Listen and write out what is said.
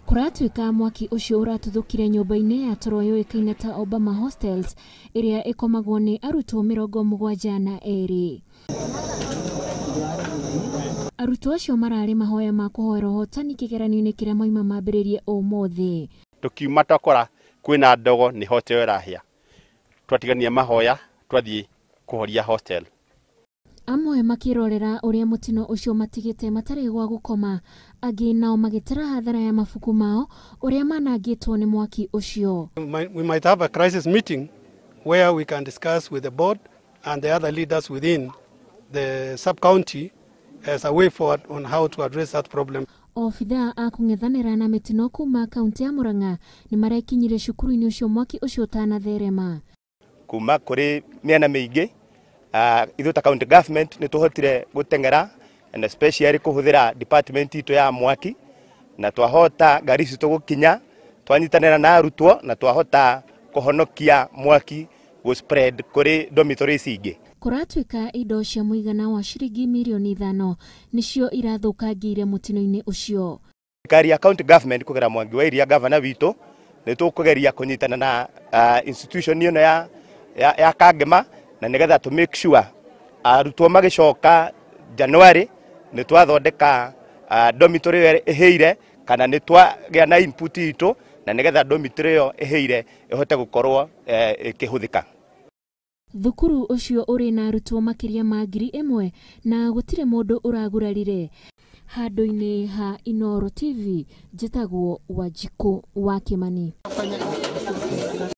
Kũratuĩka mwaki ũcio ũratuthũkire nyũmba-inĩ ya toro yũĩkaine ta Obama Hostels ĩrĩa ĩkomagwo nĩ arutwo 72. Arutwo acio mararĩ mahoya ma kũhoera ũhotani kĩgeranio-inĩ kĩrĩa mauma mambĩrĩrie ũmũthĩ. Tukiuma twakora kwĩna ndogo nĩ hostel ĩrahĩa. Twatigania mahoya twathiĩ kũhoria hostel. Amwe makĩrorera ũrĩa mũtino ũcio matigĩte matarĩ gwa gũkoma, angĩ nao magĩtara hathara ya mabuku mao ũrĩa manangĩtwo nĩ mwaki ũcio. We might have a crisis meeting where we can discuss with the board and the other leaders within the sub-county as a way forward on how to address that problem. Obithaa a kũng'ethanĩra na mĩtino kuma kaunti ya Murang'a nĩ marekinyire cukuru-inĩ ũcio mwaki ũcio ũtanatherema. Kuma kũrĩ mĩena mĩingĩ, ithuĩ ta county government nĩ tũhotire gũteng'era and especially kũhũthĩra department itũ ya mwaki, na twahota ngari citũ gũkinya, twanyitanĩra na arutwo na twahota kũhonokia mwaki gũ spread kũrĩ dormitories ingĩ. Kũratuĩka indo cia mũigana wa ciringi mirioni 5 nĩcio irathũkangĩire mũtino-inĩ ũcio. Thirikari ya county government kũgera Mwangi wa Iria gavana witũ nĩ tũkũgeria kũnyitana na institution ĩno ya Kangema, na nĩgetha to make sure arutwo magĩcoka January nĩ twathondeka dormitory ĩyo ĩhĩire, kana nĩ twagĩa na input itũ, na nĩgetha dormitory ĩyo ĩhĩire ĩhote gũkorwo ĩkĩhũthĩka. Thukuru ũcio ũrĩ na arutwo makĩria ma 1000 na gũtirĩ mũndũ ũragurarire. Handũ-inĩ ha Inooro TV, njĩtagwo Wanjikũ wa Kĩmani.